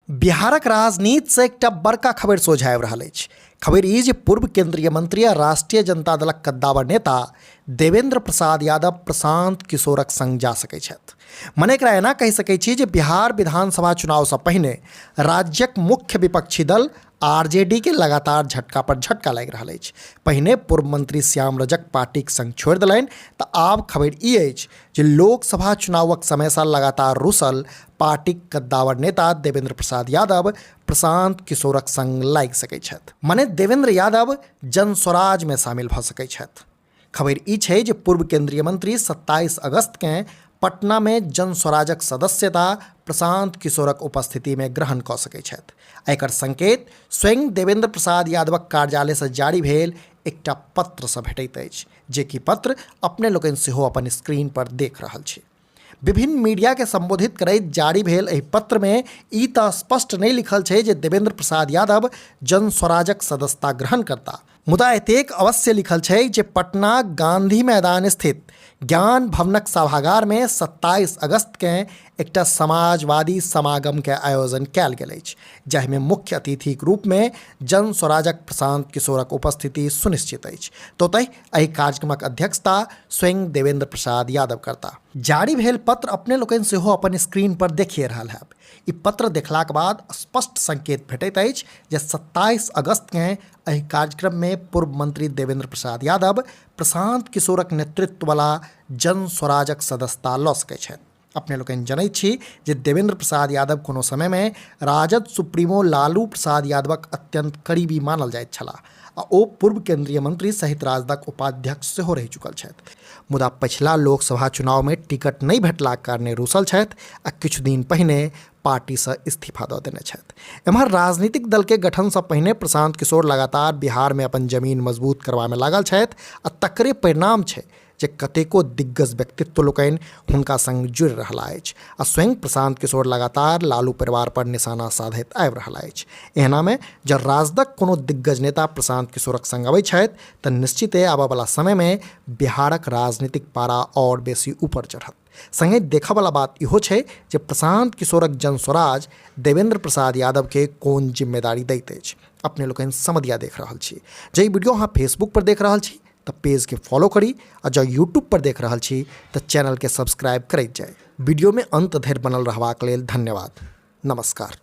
बिहारक राजनीतिसँ एकटा बड़का खबरि सोझा आबि रहल अछि। खबरि ई जे पूर्व केंद्रीय मंत्री आ राष्ट्रीय जनता दलक कद्दावर नेता देवेंद्र प्रसाद यादव प्रशांत किशोरक संग जा सकैत छथि। मने एकरा एना कहि सकैत छी जे बिहार विधानसभा चुनावसँ पहिने राज्यक मुख्य विपक्षी दल आरजेडी के लगातार झटका पर झटका लागि रहल अछि। पहिने पूर्व मंत्री श्याम रजक पार्टीक संग छोड़ि देलनि तऽ आब खबरि ई अछि जे लोकसभा चुनावक समयसँ लगातार रुसल पार्टीक कद्दावर नेता देवेंद्र प्रसाद यादव प्रशांत किशोरक संग लागि सकैत छथि। मने देवेंद्र यादव जन स्वराजमे शामिल भऽ सकैत छथि। खबरि ई छै जे पूर्व केंद्रीय मंत्री 27 अगस्तकेँ पटनामे जन स्वराजक सदस्यता प्रशांत किशोरक उपस्थितिमे ग्रहण कऽ सकैत छथि। आ एकर संकेत स्वयं देवेंद्र प्रसाद यादवक कार्यालयसँ जारी भेल एकटा पत्रसँ भेटैत अछि, जे कि पत्र अपने लोकनि सेहो अपन स्क्रीन पर देख रहल छी। विभिन्न मीडिया के संबोधित करैत जारी भेल एहि पत्र में ई तऽ स्पष्ट नहि लिखल छै जे देवेंद्र प्रसाद यादव जन स्वराजक सदस्यता ग्रहण करता, मुदा एतेक अवश्य लिखल छै जे पटना गांधी मैदान स्थित ज्ञान भवनक सभागार में 27 अगस्त के एकटा समाजवादी समागम के आयोजन कयल गेल अछि, जाहिमे मुख्य अतिथिक रूप में जन स्वराजक प्रशांत किशोरक उपस्थिति सुनिश्चित अछि। तऽ ओतहि एहि कार्यक्रमक अध्यक्षता स्वयं देवेंद्र प्रसाद यादव करता। जारी भेल पत्र अपने लोकनि सेहो अपन स्क्रीन पर देखिए रहल हैब। ई पत्र देखलाक बाद स्पष्ट संकेत भेटैत अछि जे 27 अगस्तकेँ एहि कार्यक्रममे पूर्व मंत्री देवेंद्र प्रसाद यादव प्रशांत किशोरक नेतृत्ववला जन स्वराजक सदस्यता लऽ सकैत छथि। अपने लोकनि जनैत छी जे देवेंद्र प्रसाद यादव कोनो समयमे राजद सुप्रीमो लालू प्रसाद यादवक अत्यंत करीबी मानल जाइत छलाह आ ओ पूर्व केंद्रीय मंत्री सहित राजदक उपाध्यक्ष सेहो रहि चुकल छथि। मुदा पछिला लोकसभा चुनावमे टिकट नहि भेटलाक कारणे रूसल छथि आ किछु दिन पहिने पार्टीसँ इस्तीफा दऽ देने छथि। एम्हर राजनीतिक दलके गठनसँ पहिने प्रशांत किशोर लगातार बिहारमे अपन जमीन मजबूत करबामे लागल छथि आ तकरे परिणाम छै जे कतेको दिग्गज व्यक्तित्व लोकनि हुनका संग जुड़ि रहला अछि आ स्वयं प्रशांत किशोर लगातार लालू परिवार पर निशाना साधैत आबि रहला अछि। एहनामे जँ राजदक कोनो दिग्गज नेता प्रशांत किशोरक संग अबैत छथि तऽ निश्चिते आबयवला समयमे बिहारक राजनीतिक पारा आओर बेसी ऊपर चढ़त। संगहि देखयवला बात इहो छै जे प्रशांत किशोरक जन स्वराज देवेंद्र प्रसाद यादवके कोन जिम्मेदारी दैत अछि। अपने लोकनि समदिया देख रहल छी। जे ई वीडियो अहाँ फेसबुक पर देख रहल छी तऽ पेजके फॉलो करी आ जँ यूट्यूब पर देख रहल छी तऽ चैनलके सब्सक्राइब करैत जाय। वीडियोमे अंत धरि बनल रहबाक लेल धन्यवाद। नमस्कार।